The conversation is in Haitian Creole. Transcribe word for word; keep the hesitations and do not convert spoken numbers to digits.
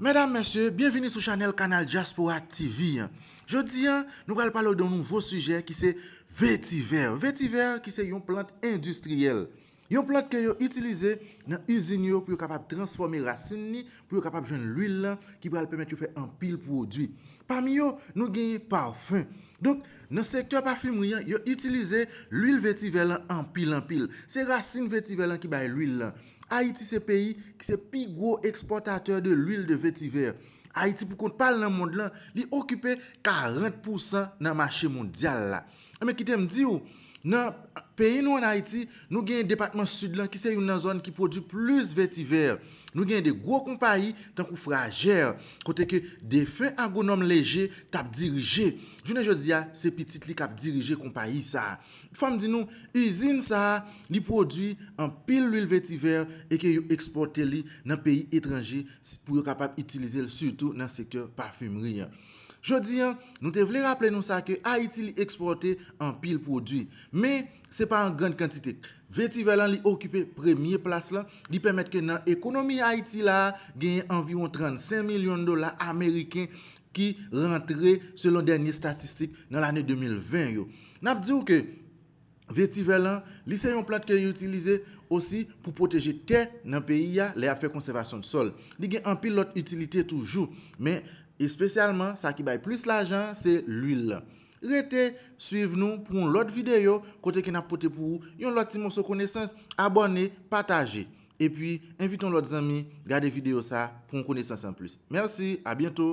Medam, mesye, byenvini sou chanèl Kanal Diaspora T V an. Jodi an, nou pral pale de yon nouvo sijè ki se vetivè. Vetivè ki se yon plant endistriyèl. Yon plant ke yo itilize nan izin yo pou yo kapab transfòme rasin li, pou yo kapab jwenn lwil lan ki pral pèmèt yo fè anpil pwodui. Pami yo, nou genyen pafen. Donk, nan sektè pafimri an, yo itilize lwil vetivè lan anpil, anpil. Se rasin vetivè lan ki bay lwil lan. Ayiti se peyi ki se pi gwo ekspòtatè de lwil de vetivè. Ayiti, pou kont pa l nan mond lan, li okipe karant pousan nan mache mondyal la. Enben, kite m di w, nan peyi nou ann Ayiti, nou gen depatman Sid lan ki se youn nan zòn ki pwodui plis vetivè. Nou gen de gwo konpayi tankou Frajè, kote ke defen agwonòm Leje t ap dirije. Jounen jodi a, se pitit li k ap dirije konpayi sa a. Fò m di nou, izin sa a, li pwodui anpil lwil vetivè e ke yo ekspòte li nan peyi etranje pou yo kapab itilize l, sitou nan sektè pafimri an. Jodi an, nou te vle raple nou sa ke Ayiti li ekspòte anpil pwodui, men se pa an grann kantite. Vetivè lan li okipe premye plas lan, li pèmèt ke nan ekonomi Ayiti la, genyen anviwon trannsenk milyon dola ameriken ki rantre selon dènye estatistik nan lane de mil ven yo. N ap di w ke vetivè lan, li se yon plant ke yo itilize osi pou pwoteje tè nan peyi a lè y ap fè konsèvasyon de sòl. Li gen anpil lòt itilite toujou, men espesyalman sa ki bay plis lajan se lwil lan. Rete swiv nou pou yon lòt videyo kote ke n ap pote pou ou yon lòt ti moso konesans. Abòne, pataje, epi envite yon lòt zanmi gade videyo sa pou yon konesans an plis. Mèsi, a byento.